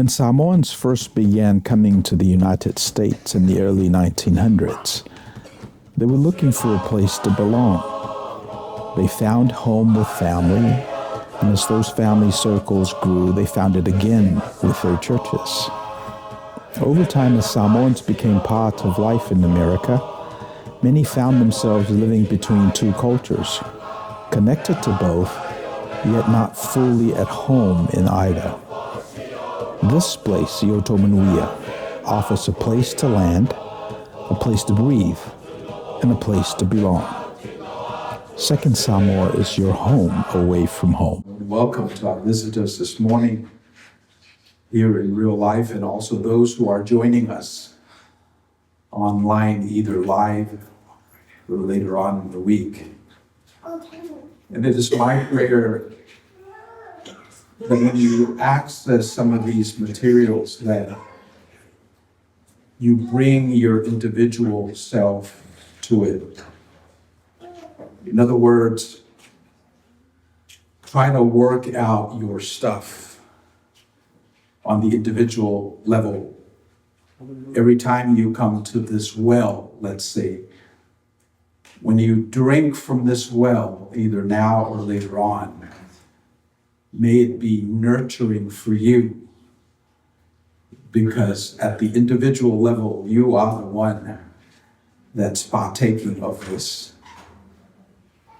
When Samoans first began coming to the United States in the early 1900s, they were looking for a place to belong. They found home with family, and as those family circles grew, they found it again with their churches. Over time, as Samoans became part of life in America, many found themselves living between two cultures, connected to both, yet not fully at home in either. This place, Ioto offers a place to land, a place to breathe, and a place to belong. Second Samoa is your home away from home. Welcome to our visitors this morning here in real life and also those who are joining us online, either live or later on in the week. And it is my prayer that when you access some of these materials that you bring your individual self to it. In other words, try to work out your stuff on the individual level. Every time you come to this well, let's say, when you drink from this well, either now or later on, may it be nurturing for you. Because at the individual level, you are the one that's partaking of this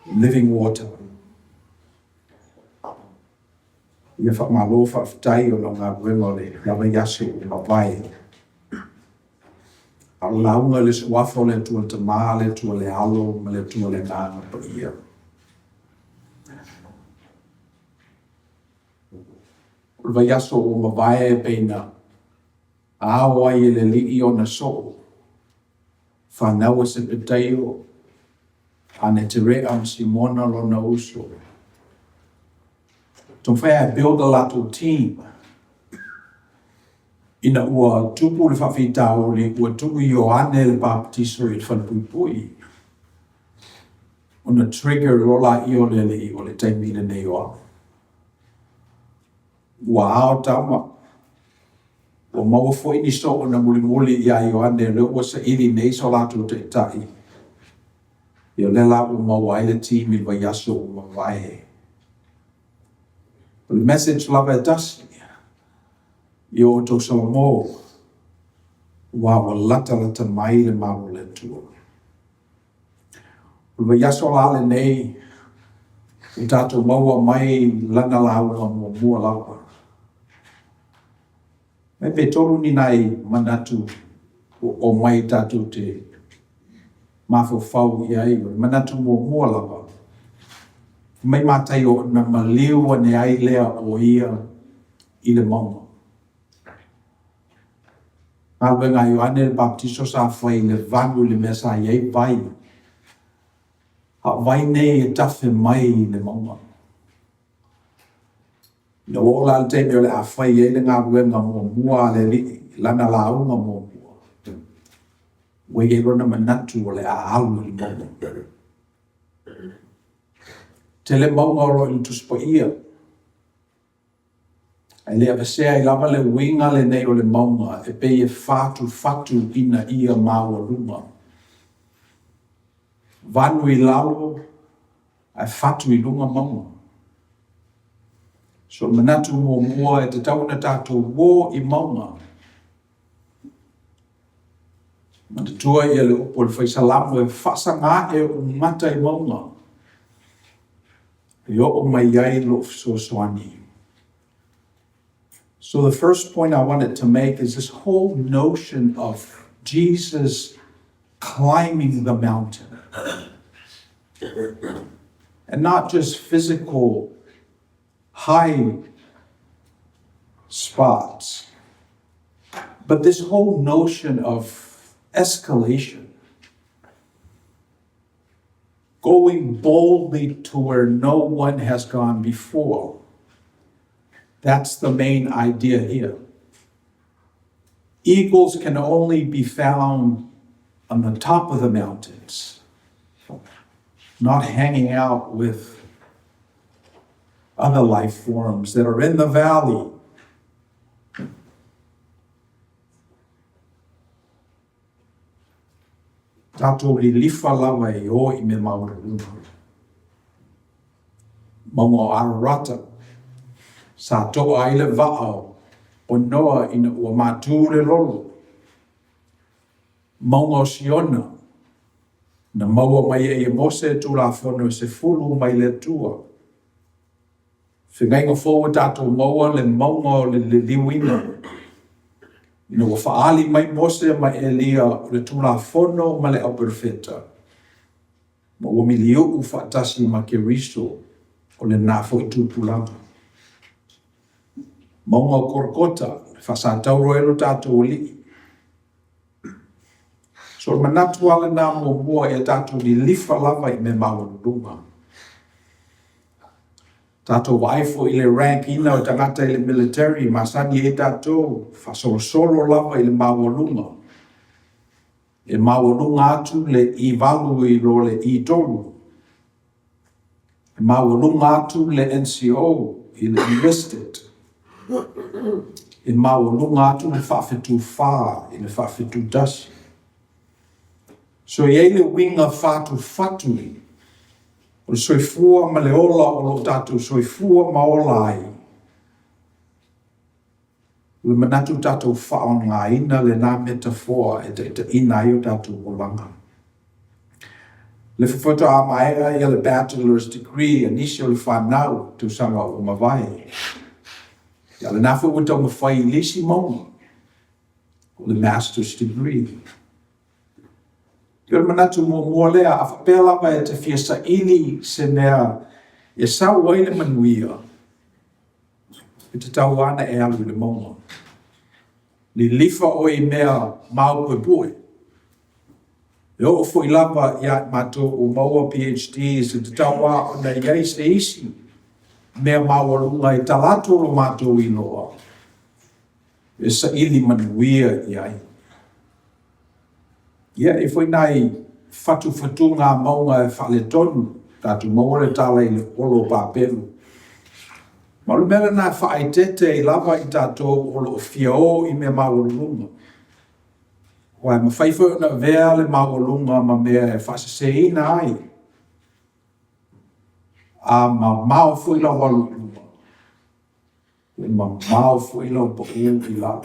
living water. Ia faamalo faafetai ona o galuega o le vaiaso ua mavae. A o le lauga i le suafa o le Atua le Tamā, le Atua le Alo ma le Atua le Agaga Paia. O le vaiaso ua mavae pei na ao ai e le Alii ona soo, fanau a Sepetaio, Aneterea ma Simona lona uso. Taumafai e build a latou team. Ina ua tupu le faafitauli, ua tuu Ioane le Papatiso i le falepuipui. Ona trigger loa laia o le Alii o le taimi lenei o au. Ua ao tama, ua maua foi ni soo na mulimuli iā Ioane o lea ua saili nei so latou taitai. Ia o lea la ua maua ai le team i le vaiaso ua mavae. O le message lava e tasi, ia outou salamo, aua ua latalata mai le Malo o le Atua. O le vaiaso la lenei, ua tatou maua mai lana lauga muamua lava. Mai pe tolu ni nai manatu ua omai tatou te mafaufau i ai. O le manatu muamua lava, mai Mataio na maliu ane ai lea o ia i le mauga. Galuega a Ioane le Papatiso sa fai i le vanu i le mea sa i ai vai. A o vai nei e tafe mai i le mauga. Ina ua oo la i le taimi o le a fai ai le galuega muamua a le Alii, lana lauga muamua, ua i ai lona manatu o le a alu i le mauga. Tele mauga o lo o i le Tusi Paia, ae le aveesea ai lava le uiga lenei o le mauga e pei e fatufatu ina ia maualuga. Vanu i lalo ae fatu i luga mauga. So o le manatu muamua e tatau ona tatou o i mauga. Manatua ia le upu a le Fai Salamo e faasaga ae ou mata i mauga e oo mai ai lou fesoasoani. So the first point I wanted to make is this whole notion of Jesus climbing the mountain. And not just physical high spots, but this whole notion of escalation. Going boldly to where no one has gone before. That's the main idea here. Eagles can only be found on the top of the mountains, not hanging out with other life forms that are in the valley. Tatou lilifa lava e o i mea maualuluga. Mauga o Ararata, sa to'a ai le vaa o Noa ina ua matu le lolo. Mauga o Siona, na maua mai ai e Mose Tulafono e 10 mai le Atua. Feagaiga fou ua tatou maua le mauga o le liliuina, ina ua faaali mai Mose ma Elia o le Tulafono ma le Auperofeta, ma ua miliu'u faatasi ma Keriso o lena foi tupulaga. Mauga o Kolokota, e faasatauro ai lo tatou Alii. So o le manatu lava lena muamua ia tatou lilifa lava i mea maualuluga. Tatou vaai foi i le rank ina o tagata i le military, e masani ai tatou, faasolosolo lava i le maualuga. E maualuga atu le E8 i lo le E3. E maualuga atu le NCO i le enlisted. E maualuga atu le faafetu-4 i le faafetu-1. So e i ai le uiga fatufatu o le soifua ma le ola o lo o tatou soifua ma ola ai, o le manatu tatou faaaogaina lena metafoa e taitaiina ai o tatou olaga. O lea foi faatoa maea le Bachelor's Degree a nisi o le fanau i tausaga ua mavae. A o lena foi ua taumafai i le isi mauga, o le Master's Degree. O le manatu muamua lea, a faapea lava e te fia saili se mea e sau ai le manuia, e tatau lava ona e alu i le mauga. Lilifa oe i mea maopuepue. E oo foi lava ia i matou ua maua PhDs, e tatau lava ona i ai se isi mea maualuga i talaatu o lo matou iloa e saili manuia i ai. Ia, e i ai foi nai fatufatuga mauga e faaletonu, tatou maua le tala i le olo o papelu. Ma o le mea lena e faaeteete ai lava i tatou o lo o fia o i mea maualuluga. Aua e mafai foi ona avea le maualuga ma mea e faaseseina ai. A mamao foi lau alu i luma, e mamao foi lau pau i lalo.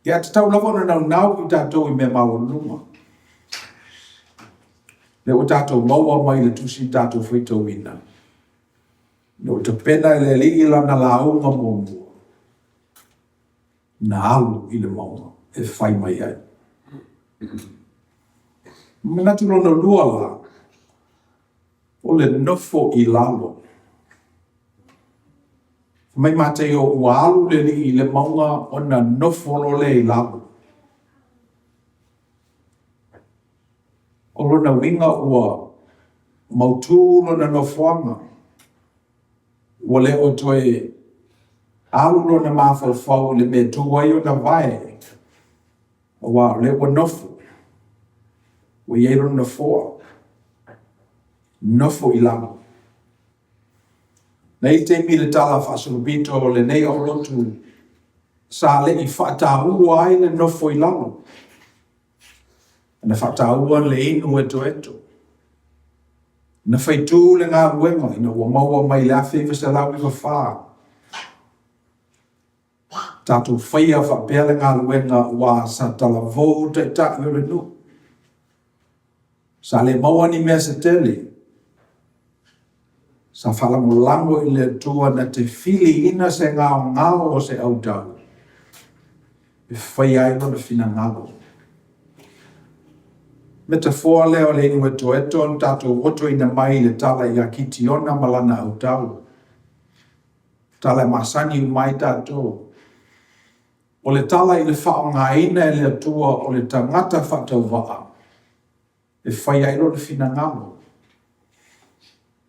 Ia, ae tatau lava ona naunau i tatou i mea maualuluga. Lea ua tatou maua mai le tusi na tatou faitauina, ina ua tapena e le Alii lana lauga muamua, na alu i le mauga e fai mai ai. Manatu lona lua la, o le nofo i lalo. Fai mai Mataio ua alu le Alii i le mauga ona nofo loa lea i lalo. O lona uiga ua mautu lona nofoaga, ua le o toe alu lona mafaufau i le mea e tu ai ona vae, aua o lea ua nofo, ua i ai lona nofoa, nofo i lalo. Na i ai le taimi i le talafaasolopito o lenei aulotu sa le i faataua ai le nofo i lalo, na faataua le inu etoeto. Na faitū le galuega ina ua maua mai i le 1994, tatou faia faapea le galuega aua sa talavou taitai o le nuu. Sa le maua ni mea se tele. Sa faalagolago i le Atua na te filiina se gaogao o se autao e faia ai Lona finagalo. Metafoa lea o le inu etoeto na tatou otoina mai i le tala ia Kitiona ma lana autao. Tala e masani uma ai tatou. O le tala i le faaaogaina e le Atua o le tagata faatauvaa e fai ai lona finagalo.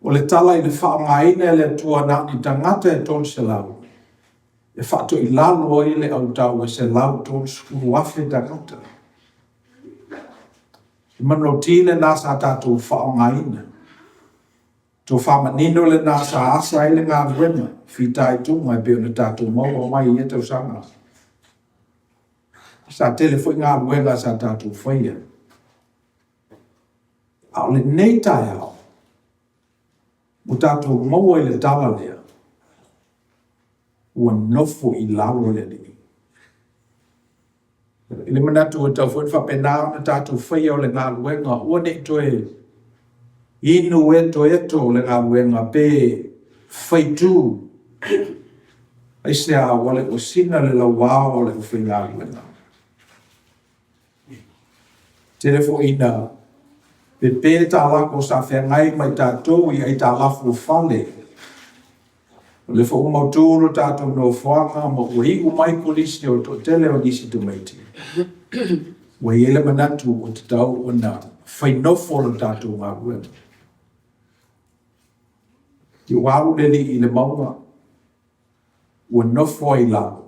O le tala i le faaaogaina e le Atua na o ni tagata e 300 e faatoilalo ai le autao e 130,000 tagata. O le manulauti lena sa tatou faaaogaina. Tofa manino lena sa asa ai le galuega fitaituga e pei ona tatou maua mai i ia tausaga. Sa tele foi galuega sa tatou faia. A o lenei taeao, ua tatou maua i le tala lea, ua nofo i lalo le Alii. I le manatu ua tatau foi ona faapena ona tatou faia o le galuega, aua ne i toe inu etoeto le galuega pe faitū. Aisea? Ua le ua sina le lauao o le aufaigaluega. Tele foi ina pepe talako sa feagai ma i tatou i aitalafu o fale. O lea foi ua mautu lo tatou nofoaga ma ua iu mai kolisi o le toatele o nisi tamaiti, ua i ai le manatu ua tatau ona fai nofo le tatou galuega. Ua alu le Alii i le mauga, ua nofo ai i lalo,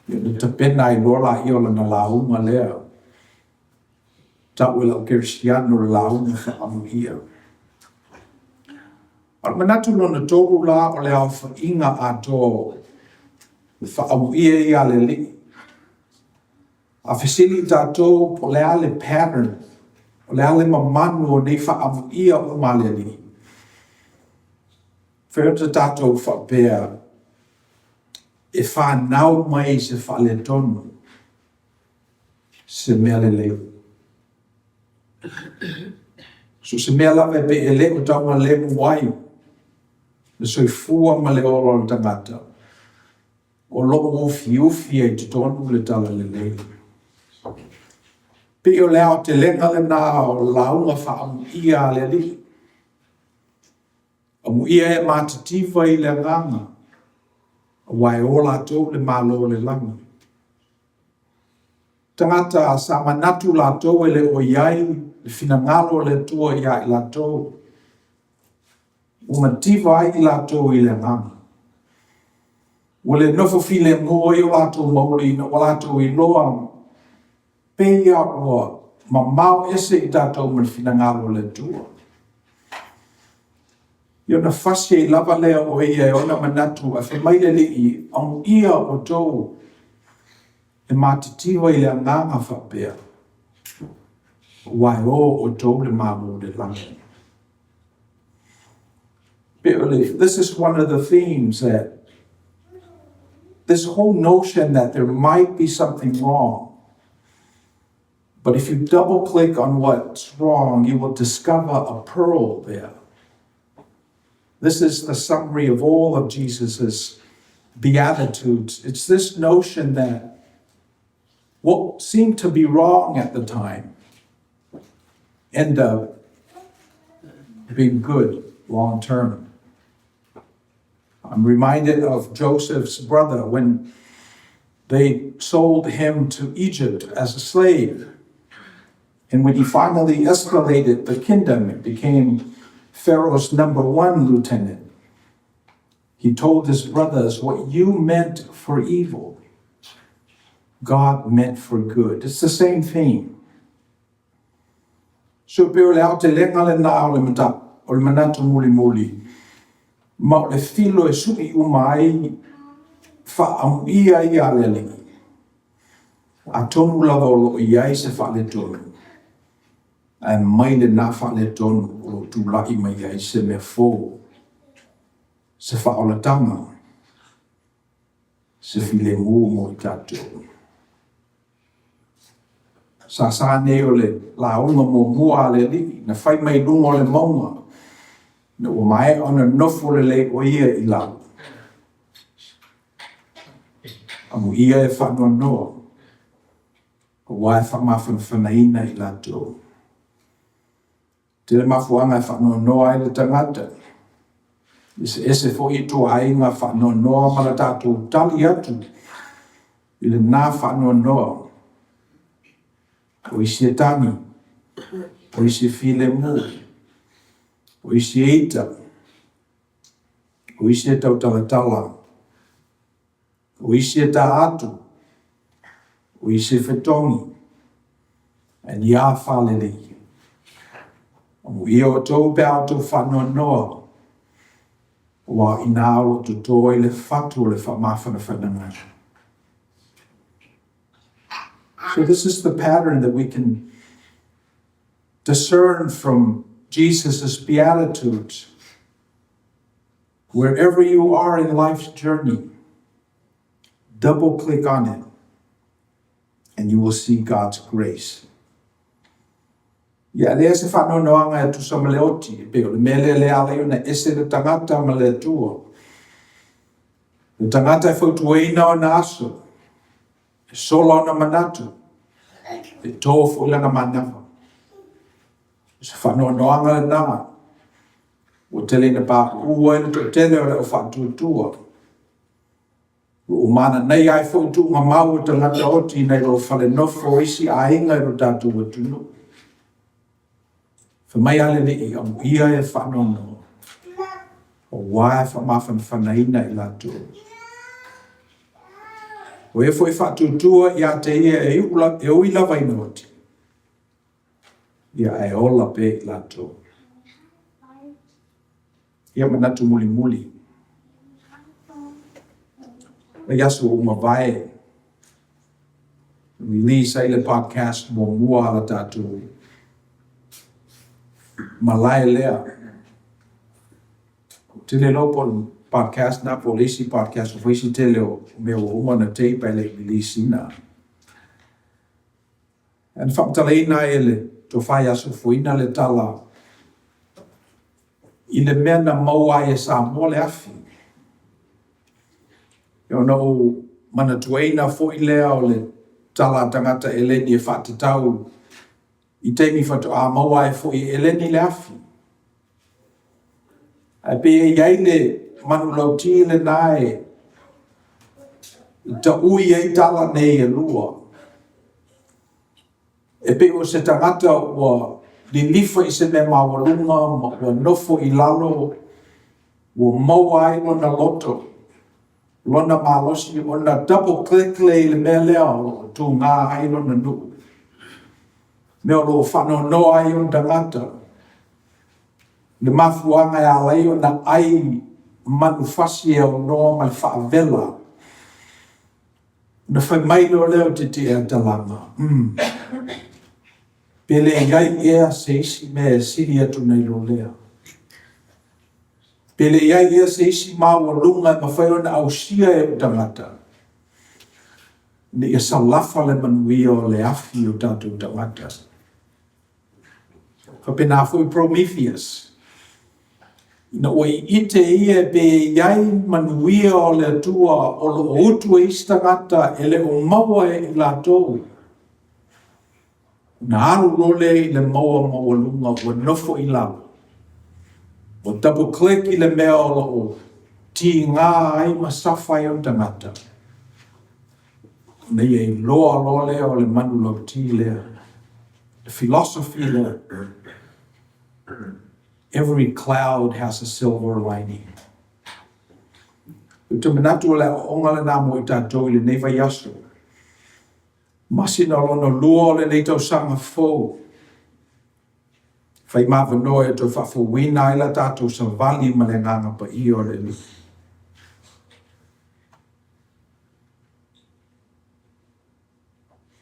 ona tapena ai loa lea o lana lauga lea, tau e le aukerisiano o le lauga faaamuia. A o le manatu lona tolu la o le aofaiga atoa o le faaamuia ia a le Alii. A fesili tatou po o le a le pattern, o le a le mamanu o nei faaamuia uma a le Alii, fai o tatou faapea e fanau mai i se faaletonu se mea lelei. So o se mea lava e pei e le o taugalemu ai le soifua ma le ola o le tagata, o lo o ufiufi ai i totonu le talalelei. Pei o le aotelega lena o lauga faaamuia a le Alii. Amuia e matitiva i le agaga, aua e o latou le Malo o le lagi. Tagata sa manatu latou e le o i ai le finagalo o le Atua ia i latou, ua mativa ai i latou i le agaga. Ua le nofo filemu ai o latou mauli ina ua latou iloa pei lava ua mamao ese i tatou ma le finagalo o le Atua. Ia ona fasi ai lava lea o ia e ona manatu, ae fai mai le Alii, amuia outou e matitiva i le agaga faapea, aua e o outou le Malo o le lagi. This is one of the themes that this whole notion that there might be something wrong. But if you double click on what's wrong, you will discover a pearl there. This is the summary of all of Jesus's Beatitudes. It's this notion that what seemed to be wrong at the time end up being good long term. I'm reminded of Joseph's brother when they sold him to Egypt as a slave. And when he finally escalated the kingdom, it became Pharaoh's number one lieutenant. He told his brothers, "What you meant for evil, God meant for good." It's the same theme. So pei o le aotelega lena o le mataupu, o le manatu mulimuli, ma o le filo e su'i uma ai faaamuia ia a le Alii. Atonu lava o lo o i ai se faaletonu, ae mai lena faaletonu o lo o tula'i mai ai se mea fou, se faaolataga, se filemu mo i tatou. Sasa nei o le lauga muamua a le Alii na fai mai luga o le mauga, ina ua maea ona nofo lelei o ia i lalo. Amuia e faanoanoa, aua e faamafanafanaina i latou. Tele mafuaaga e faanoanoa ai le tagata. Eseese foi ituaiga faanoanoa ma le tatou tali atu i lena faanoanoa. O isi e tagi, o isi e filemu, o isi e ita, o isi e tautalatala, o isi e tā atu, o isi e fetogi, ae ni a faalelei. Amuia outou pe a outou faanoanoa, aua o i ina o lo o toto ai le fatu o le faamafanafanaga. So this is the pattern that we can Discern from Jesus' Beatitudes wherever you are in life's journey. Double click on it and you will see God's grace. Ia, e leai se faanoanoaga e tusa ma le oti, e pei o le mea lea e ala ai ona ese le tagata ma le Atua. Le tagata e fautuaina ona aso, e sola ona manatu, e to foi lana manava. O se faanoanoaga lena, ua tele ina pauu ai le toatele o le au faatuatua, ua mananaia ai foi tuugamau o tagata oti nai lo falenofo o isi aiga i lo tatou atunuu. Fai mai a le Alii, amuia e faanoanoa, aua e faamafanafanaina i latou. O e foi e faatuatua ia te ia e ui lava ina oti, ia ae ola pea i latou. Ia manatu mulimuli. Vaiaso ua mavae, release ai le podcast muamua a le tatou malae lea. Ou te le iloa po o le podcast na po o le isi podcast ua fai si tele o mea ua uma ona tape ae le i release ina. Ae na faamatalaina ai e le Tofa ia Sofoina le tala i le mea na maua ai e Samoa le afi. Ona ou manatuaina foi lea o le tala a tagata eleni e faatatau i taimi faatoa maua ai foi e eleni le afi. Ae pei e i ai le manulauti lena e taui ai tala nei e lua. E pei o se tagata ua lilifa i se mea maualuga ma ua nofo i lalo, ua maua ai lona loto, lona malosi ona double click lea i le mea lea o lo o tuga ai lona nuu, mea o lo o faanoanoa ai ona tagata, le mafuaaga e ala ai ona ai manufasi e aunoa ma le faavela. Ona fai mai loa lea o Tete'eatalaga, Umm, pe le i ai ea se isi mea e sili atu nai lo lea? Pe le i ai ea se isi maualuga e mafai ona ausia e o'u tagata ina ia salafa le manuia o le afi o tatou tagata? Faapena foi Prometheus. Ina ua i'ite ia pe i ai manuia o le Atua o lo o utu e isi tagata e le o maua e i latou, ona alu loa lea i le maua maualuga ua nofo i lalo, ua double click i le mea o lo o tiga ai ma safa ai ona tagata, ona ia iloa loa lea o le manulauti lea, le philosophy lea. Every cloud has a silver lining. Ou te manatu o le aoaoga lena mo i tatou i lenei vaiaso. Masina lona lua o lenei tausaga fou. Fai ma avanoa e toe faafouina ai la tatou savali ma le Agaga Paia o le Alii.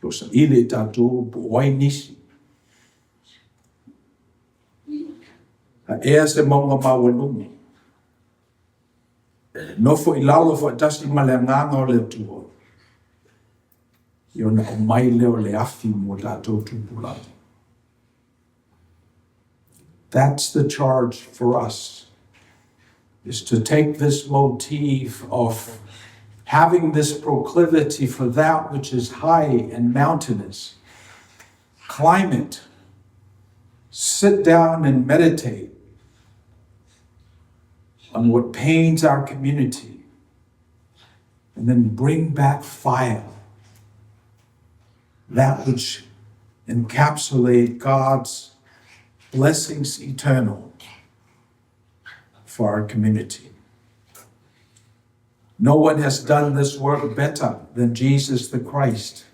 Lo o saili e tatou po o ai nisi. Aea se mauga maualuga. Nofo i lalo faatasi ma le Agaga o le Atua. Ia ona aumai lea o le afi mo tatou tupulaga. That's the charge for us, is to take this motif of having this proclivity for that which is high and mountainous, climb it, sit down and meditate on what pains our community, and then bring back fire, that which encapsulate God's blessings eternal for our community. No one has done this work better than Jesus the Christ,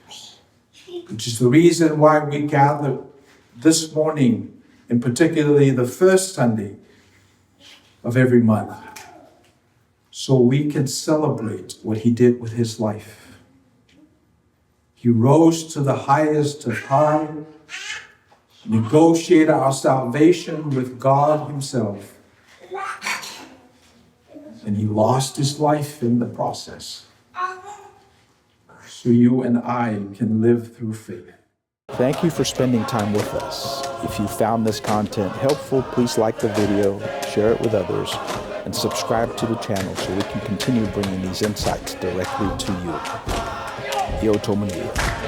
which is the reason why we gather this morning, and particularly the first Sunday of every month, so we can celebrate what he did with his life. He rose to the highest of high. Negotiate our salvation with God Himself. And He lost His life in the process. So you and I can live through faith. Thank you for spending time with us. If you found this content helpful, please like the video, share it with others, and subscribe to the channel so we can continue bringing these insights directly to you. Ia outou manuia.